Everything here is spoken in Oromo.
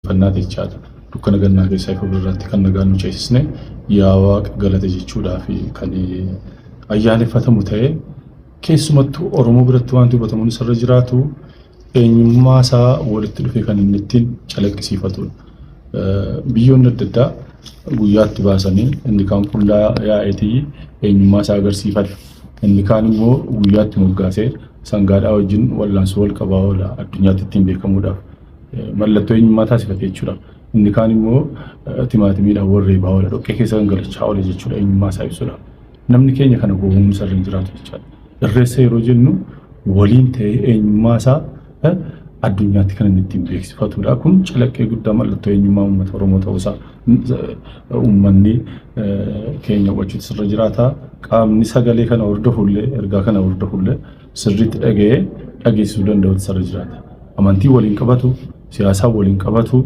Galateeffannaati jechaadha. Dukkana gannaa keessaa ifa birraatti kan nagaan nu ceesisne yaa Waaqa galata jechuudhaaf kan ayyaaneffatamu ta'ee, keessumattuu Oromoo biratti wanti hubatamuun isarra jiraatu eenyummaa isaa walitti dhufe kan inni ittiin calaqqisiifatudha. Biyyoonni adda addaa guyyaatti baasanii inni kaan qullaa yaa'eetii eenyummaa isaa agarsiifata. Inni kaan immoo guyyaatti moggaasee sangaadhaa wajjin wal'aansoo wal qabaa oola addunyaatti ittiin beekamuudhaaf. Mallattoo eenyummaa taasifate jechuudha. Inni kaan immoo timaatimiidhaan warreebaa oola, dhoqqee keessa gangalachaa oola jechuudha eenyummaa isaa ibsuudhaaf. Namni keenya kana gowwoomuu isarra hin jiraatu jechaadha. Irreessa yeroo jennu waliin ta'ee eenyummaa isaa addunyaatti kan inni ittiin beeksifatudha. Kun calaqqee guddaa mallattoo eenyummaa uummata Oromoo ta'uusaa uummanni keenya hubachuutu sirra jiraata. Qaamni sagalee kana hordofullee, ergaa kana hordofullee sirriitti dhaga'ee dhageessisuu danda'utu sirra jiraata. Amantii waliin qabatu, siyaasaa waliin qabatu.